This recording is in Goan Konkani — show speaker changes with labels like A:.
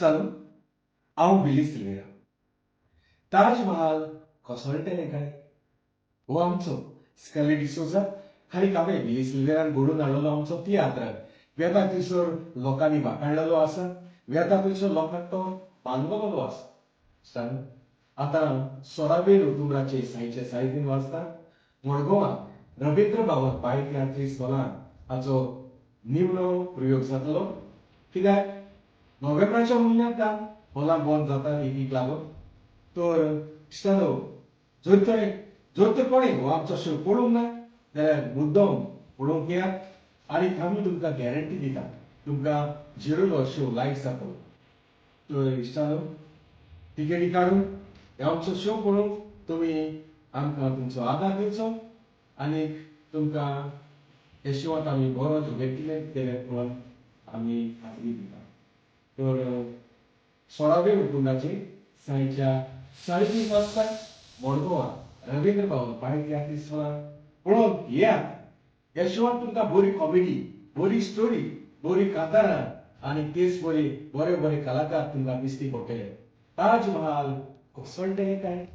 A: इश्टानो, हांव विली सिल्वेरा. ताज महाल कोसळटलें काय? हो आमचो स्कॅली डिसोजा खाली हांवें विली सिल्वेरान घडोवन हाडलेलो आमचो तियात्र वेता थंयसर लोकांनी वाखाणलेलो आसा, वेता थंयसर लोकांक तो मानवलेलो आसा. इश्टानो, आतां 16वे ऑक्टोबराचे सायचे 3:30 वाजता मडगांवां रवींद्र भवन बाय तियात्रीस हॉलान हाचो निमणो प्रयोग जातलो. कित्याक नोव्हेंबराच्या म्हयन्यांत हॉलां बंद जाता देखीक लागून. तर इश्टानो, जर तर कोणी हो आमचो शो पळोवंक ना जाल्यार मुद्दम पळोवंक येयात आनी आमी तुमकां गॅरंटी दिता, तुमकां जरूर हो शो लायक जातलो. तर इश्टानो, टिकेटी काडून हे आमचो शो पळोवंक तुमी आमकां तुमचो आदार दिवचो आनी तुमकां हे शोवांत आमी बरो डिवर्टिमेंट दितले म्हणून आमी खात्री दिता. तर 16वे ऑक्टोबराचेर सांजच्या 3:30 वाजता मडगांवां रवींद्र भवन बाय तियात्रीस हॉलान पळोवंक येयात. ह्या शोवांत तुमकां बरी कॉमेडी, बरी स्टोरी, बरी कांतारां आनी तेच बरी बरे बरे कलाकार तुमकां दिश्टी पडटले. ताज महाल कोसळटलें काय?